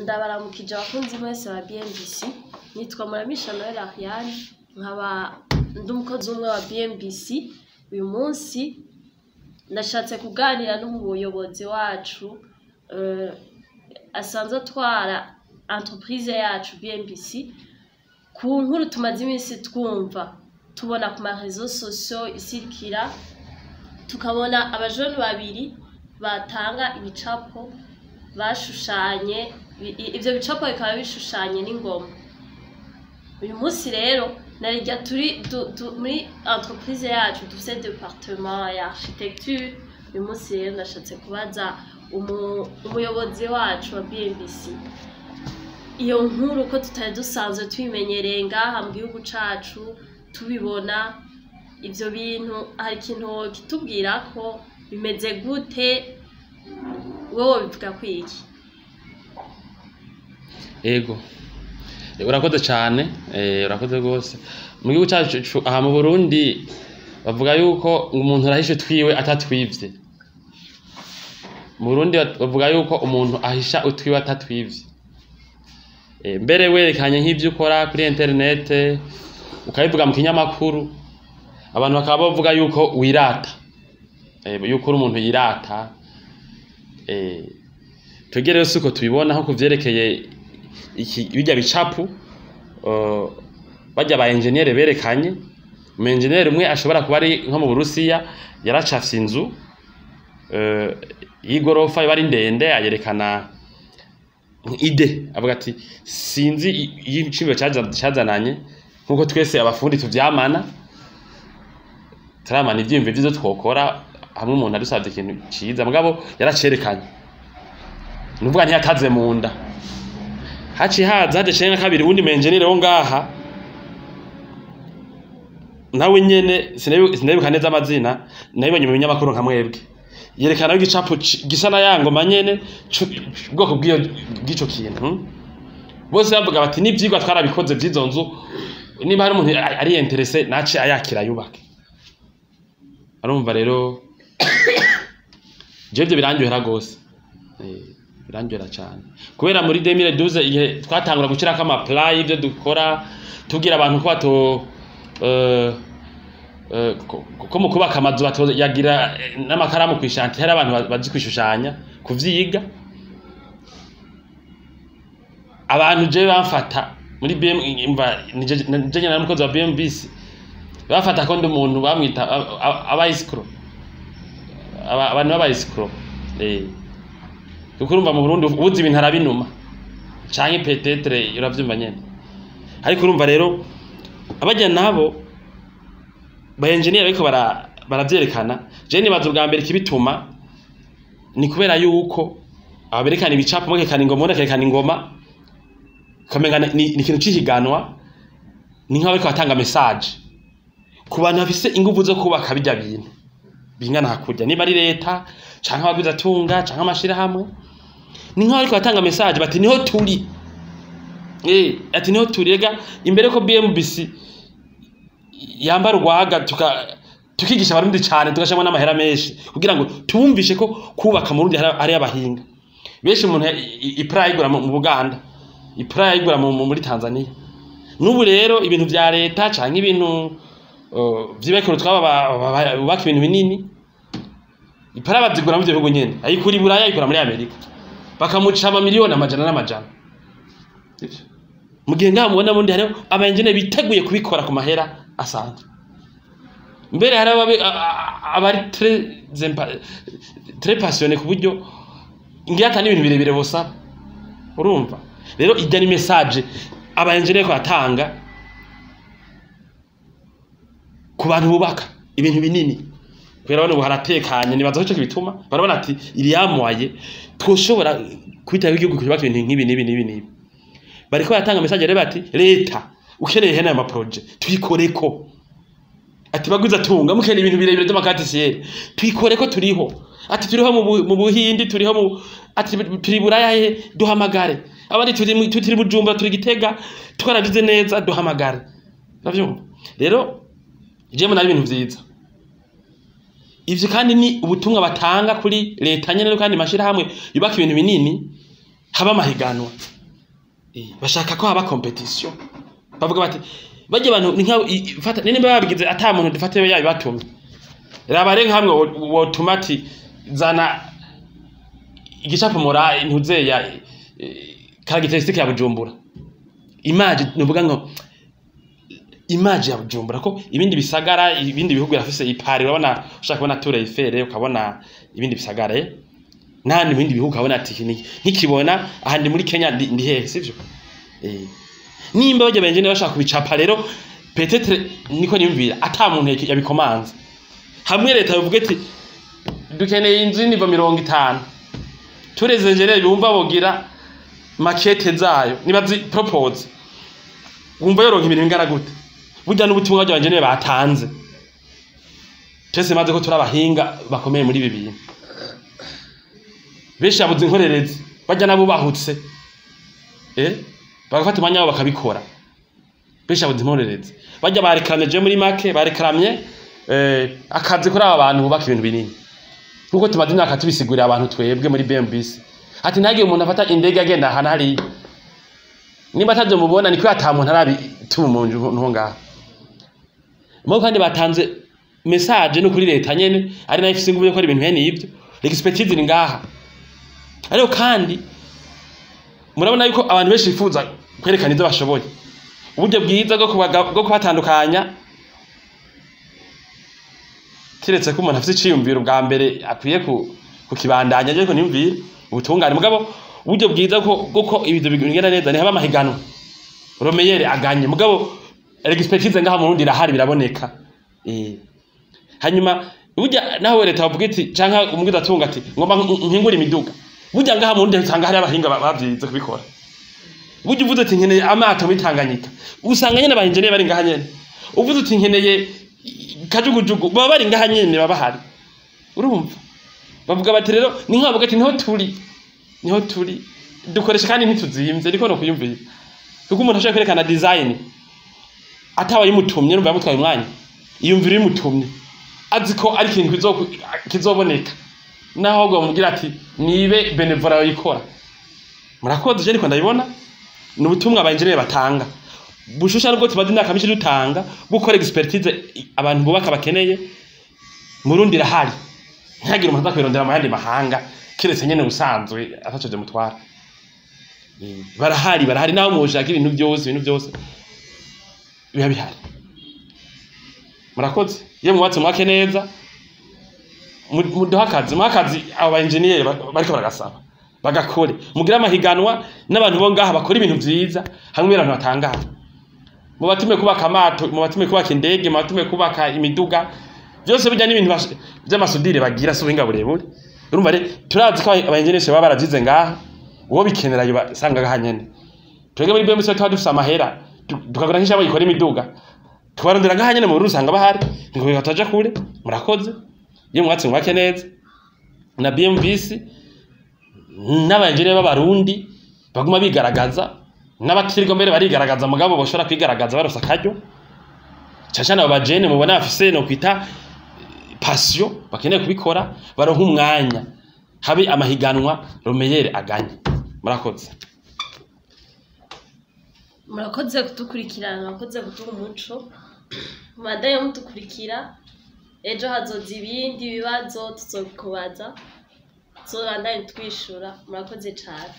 Ndabaramukije abakunzi mwese ba BMBC. Nitwa Muramisha Noel Ariane, nkaba ndi umukozi umwe wa BMBC. Uyu munsi ndashatse kuganira n'umuyobozi wacu asanzwe atwara entreprise yacu BMBC ku nkuru tumaze iminsi twumva, tubona ku ma réseaux sociaux isirikira, tukabona abajene babiri batanga ibicapo bashushanye, ivyo bicapo bikaba bishushanye n'ingoma. Uyu munsi rero narirya turi muri entreprise yacu dufise département ya architecture. Uyu munsi rero ndashatse kubaza umuyobozi wacu wa BMBC iyo nkuru, ko tutari dusanzwe tubimenyereye ngaha mu gihugu cacu tubibona ivyo bintu. Hari ikintu wokitubwira ko bimeze gute? Wowe wobivuga kwiki? Ego. Urakoze cyane, urakoze rwose. Mu gihugu cyacu aha mu Burundi bavuga yuko umuntu arahisha utwiwe atatwivye. Mu Burundi bavuga yuko umuntu ahisha utwiwe atatwivye. Mbere werekanye nk'ivyo ukora kuri internet, ukabivuga mu kinyamakuru, abantu bakaba bavuga yuko wirata. Yuko uri umuntu yirata. Twebwe rero siko tubibona nko kuvyerekeye iki bijya bicapu bajya ba engineer berekanye. Umu engineer umwe ashobora kuba ari nko mu Burusiya, yaracafye inzu y'igorofa iba ari ndende, ayerekana idée, avuga ati sinzi igiciro cazananye. Nkuko twese abafundi tuvyamana, turamana ivyiyumviro vy'ivyo twokora hamwe umuntu adusavye ikintu ciza, mugabo yaracerekanye, nuvuga ntiyataze mu nda. Haciye haza hadasheye nka kabiri uwundi engineer wo ngaha nawe nyene, sinabibuka neza amazina, nabibonye mu binyamakuru nka mwebwe, yerekana igicapo gisa na ya ngoma nyene, ubwoko bw'iyo bw'ico kintu. Bose bavuga bati n'ivyigwa twarabikoze vy'izo nzu, niba hari umuntu ari intéressé nace ayakira yubake. Arumva rero jewe ivyo birandyohera gose. Birandyohera cane kubera muri 2012 igihe twatangura gushirako ama plan y'ivyo dukora, tubwira abantu ko bato ko mu kubaka amazu batoyagira n'amakaramu kw'ishanti, hari abantu bazi kwishushanya kuvyiga. Abantu je bamfata muri BM, imva nije nyene n'umukozi wa BMBC, bafata ko ndi umuntu bamwita aba escroc, abantu b'aba escroc, kuko urumva mu Burundi ubuze ibintu arabinuma canke peut-être uravyumva nyene. Ariko urumva rero abajya nabo ba engineer bariko baravyerekana, je nibaza ubwa mbere ikibituma ni kubera yuko aberekana ibicapo, bakerekana ingoma, ubundi akerekana ingoma, ukamenga ni ikintu c'ihiganwa, ni nk'aho bariko batanga message ku bantu bafise inguvu zo kubaka birya bintu bingana hakurya, niba ari leta canke abagwizatunga canke amashirahamwe. Ni nk'aho bariko batanga message bati niho turi, ati niho turi. Ega imbere ko BMBC yambara urwaga, tukigisha abarundi cane, tugashiramo n'amahera menshi kugira ngo tubumvishe ko kubaka mu Burundi hari abahinga benshi. Umuntu i plan ayigura mu Buganda, i plan ayigura muri Tanzania. N'ubu rero ibintu vya leta canke ibintu vy'ibekuru twaba bubaka ibintu binini, i plan bazigura mu ivyo bihugu nyene, ayikura i Buraya, ayikura muri Amerika, bakamuca amamiliyoni amajana n'amajana. Sivyo? Mu gihe ngaha mubona bundi hariho aba engineer biteguye kubikora ku mahera asanzwe. Mbere hari abari très passionné ku buryo ngira ata n'ibintu birebire bosaba. Urumva rero irya ni message aba engineer ko batanga ku bantu bubaka ibintu binini, kubera bano ubu haratekanye. Nibaza ko ico kibituma barabona ati iriyamuwaye twoshobora kwitaho igihugu kubaka ibintu nk'ibi n'ibi n'ibi n'ibi. Bariko baratanga message rero bati leta ukeneye hene aya ma projets tuyikoreko, ati bagwiza tunga mukeneye ibintu birebire vy'amakatisiye tuyikoreko, turiho, ati turiho mu Buhindi, turiho mu, ati turi Buraya he, duhamagare. Abandi turi Bujumbura, turi Gitega, twarabize neza, duhamagare. Uravyumva rero je mbona ari ibintu vyiza ivyo, kandi ni ubutumwa batanga kuri leta nyene no kandi mashirahamwe yubaka ibintu binini. Haba amahiganwa. Bashaka ko haba compétition. Bavuga bati bajya abantu ni nka fata nimba babigize ata muntu dufate yabibatumye. Raba rero hamwe wotuma ati zana igicapo mura ntuze ya caractéristique ya Bujumbura. Image, nuvuga ngo image ya Bujumbura, ko ibindi bisagara, ibindi bihugu birafise ipari. Urabona, ushaka kubona Tour Eiffel, ukabona ibindi bisagara, n'ahandi mu bindi bihugu ukabona ati iki nkikibona ahandi muri Kenya ndi hehe, sivyo? Nimba bajya benjene bashaka kubicapa rero, peut-être niko niyumvira, ata muntu yabikomanze, hamwe leta yovuga ati dukeneye inzu y'iniveau 50, tureze ingénieurs bumva bogira maquette zayo, niba zi propose, wumva yoronka ibintu bingana gute? Burya n'ubutumwa bw'abanjenere batanze, twese maze ko turi abahinga bakomeye muri ibi bintu, benshi babuze inkorerezi, bajya nabo bahutse bagafata umwanya wabo bakabikora. Benshi babuze inkorerezi, bajya barekamye. Je muri make barekamye akazi kuri aba bantu bubaka ibintu binini, nkuko tumaze imyaka tubisigurira abantu twebwe muri BMBC, ati ntagire umuntu afata indege agenda ahantu hariya. Nimba atavyo mubona, ni kubera ata muntu arabituma umuntu ngaha mo. Kandi batanze message no kuri leta nyene, ari nayo ifise inguvu yo gukora ibintu bene ivyo. L'expertise iri ngaha. Ariko kandi murabona yuko abantu benshi bifuza kwerekana ivyo bashoboye. Uburyo bwiza bwo kubatandukanya, kiretse ko umuntu afise iciyumviro bwa mbere akwiye kukibandanya, ariko niyumvire ubutungane. Mugabo uburyo bwiza bwo ibintu bigenda neza ni haba amahiganwa, le meilleur aganye. Mugabo expertise ngaha mu Burundi irahari, biraboneka. Hanyuma burya naho leta bavuga iti canke umugwiza atunga ati ngomba nkingure imiduga, burya ngaha mu Burundi usanga hari abahinga bavyize kubikora. Burya uvuze ati nkeneye amato muri Tanganyika, usanga nyene aba ingénieurs bari ngaha nyene. Uvuze uti nkeneye kajugujugu, baba bari ngaha nyene, baba bahari. Urumva bavuga bati rero ni nka bavuga ati niho turi, niho turi, dukoresha kandi ntituzimvye. Niko no kuyumvira, kuko umuntu ashaka kwerekana design atawa yimutumye, numva yamutwaye umwanya. Iyumvira yimutumye, azi ko ari ikintu kizoboneka, naho ngo bamubwira ati nibe bénévolat yikora. Murakoze. Je niko ndabibona, ni ubutumwa aba ingénieurs batanga bushusha, nubwo tumaze imyaka myinshi dutanga gukora expertise. Abantu bubaka bakeneye mu Burundi irahari, ntihagire umuntu aza kwirondera mu yandi mahanga, kiretse nyene ubusanzwe ataco mutwara. Barahari, barahari. Naho mushaka ibintu byose, ibintu byose biba bihari. Murakoze. Iyo mwubatse mwake neza, muduhe akazi, muhe akazi abo ba ingénieurs bariko baragasaba, bagakore, mugire amahiganwa n'abantu bo ngaha bakora ibintu vyiza, hamwe n'abantu batangara. Mubatume kubaka amato, mubatume kubaka indege, mubatume kubaka imiduga, byose bijya n'ibintu vy'amasudire bagira, si ubuhinga burebure. Urumva rero turazi ko aba ingénieurs baba baravyize ngaha, uwo bikenera yobasanga ngaha nyene. Twebwe muri BMC tuba dufise amahera, tukagura nk'ishabo yikora imiduga, tubarondera ngaha nyene mu Burundi, usanga bahari, ngo bataja kure. Murakoze. Iyo mwatse mwake neza na BMBC n'abanjenere b'abarundi baguma bigaragaza, n'abatirirwa mbere barigaragaza, mugabo boshobora kwigaragaza barose akaryo, cane cane abo bajene mubona bafise no kwita passion, bakeneye kubikora, baronka umwanya, habe amahiganwa, le meilleur aganye. Murakoze. Murakoze kudukurikirana, murakoze kuduha umuco. Mubandanye mudukurikira, ejo hazoza ibindi bibazo tuzobikubaza, tuzobandanye twishura. Murakoze cane.